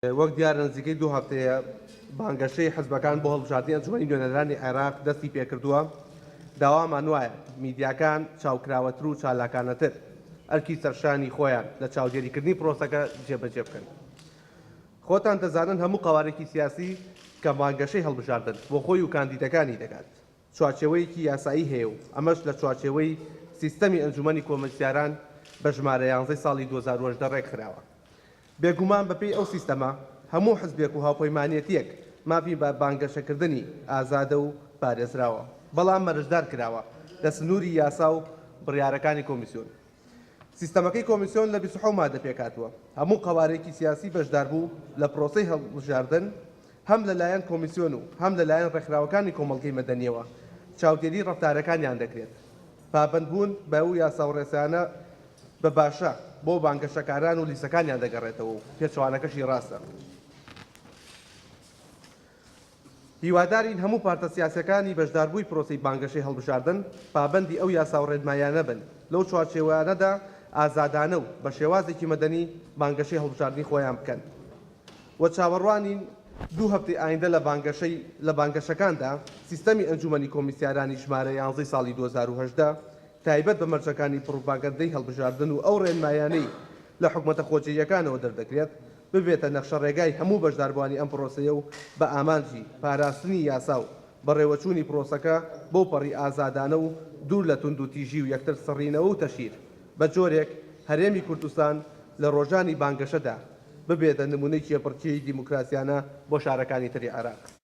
وەک دیارە نزیکەی دوو هەفتەیە بانگەشەی حزبەکان بۆ هەڵبژاردنی ئەنجومەنی نوێنەرانی عێراق دەستی پێکردووە، داوامان وایە میدیاکان چاوکراوەتر و چالاکانەتر ئەرکی سەرشانی خۆیان لە چاودێریکردنی پرۆسەکە جێبەجێ بکەن. خۆتان دەزانن هەموو قەوارێکی سیاسی کە بانگەشەی هەڵبژاردن بۆ خۆی و کاندیدەکانی دەکات چوارچێوەیەکی یاسایی هەیە و ئەمەش لە چوارچێوەی سیستەمی ئەنجومەنی کۆمیسیاران بە ژمارە یانزەی ساڵی 2018 ڕێکخراوە. بێگومان بەپێی ئەو سیستەمە هەموو حزبێک و هاوپەیمانێتییەک مافی بانگەشەکردنی ئازادە و پارێزراوە، بەڵام مەرجدار کراوە لە سنووری یاسا و بڕیارەکانی کۆمیسیۆن. سیستەمەکەی کۆمیسیۆن لە 27 مادە پێکهاتووە، هەموو قەوارەیەکی سیاسی بەشداربوو لە پرۆسەی هەڵبژاردن هەم لەلایەن کۆمیسیۆن و هەم لەلایەن ڕێکخراوەکانی کۆمەڵگەی مەدەنییەوە چاودێری ڕەفتارەکانیان دەکرێت. پابەندبوون بەو یاسا و ڕێسایانە بە باشە بۆ بانگەشەکاران و لیستەکانیان دەگەڕێتەوە و پێچەوانەکەشی ڕاستە. هیوادارین هەموو پارتە سیاسیەکانی بەشداربووی پرۆسەی بانگەشەی هەڵبژاردن پابەندی ئەو یاسا و ڕێنماییانە بن، لەو چوارچێوەیانەدا ئازادانە و بە شێوازێکی مەدەنی بانگەشەی هەڵبژاردنی خۆیان بکەن و چاوەڕوانین دوو هەفتەی ئایندە لە بانگەشەی لە بانگەشەکاندا سیستەمی ئەنجومەنی کۆمیسیارانی ژمارە یانزەی ساڵی 2018 تایبەت بە مەرجەکانی پڕوپاگەندەی هەڵبژاردن و ئەو ڕێنمایانەی لە حکومەتە خۆجێیەکانەوە دەردەکرێت ببێتە نەخشەڕێگای هەموو بەشداربووانی ئەم پرۆسەیە و بە ئامانجی پاراستنی یاسا و بەڕێوەچوونی پرۆسەکە بەوپەڕی ئازادانە و دوور لە توندوتیژی و یەکتر سڕینەوە و تەشهیر بە جۆرێک هەرێمی کوردستان لە ڕۆژانی بانگەشەدا ببێتە نمونەی کێبڕکێی دیموکراسیانە بۆ شارەکانی تری عێراق.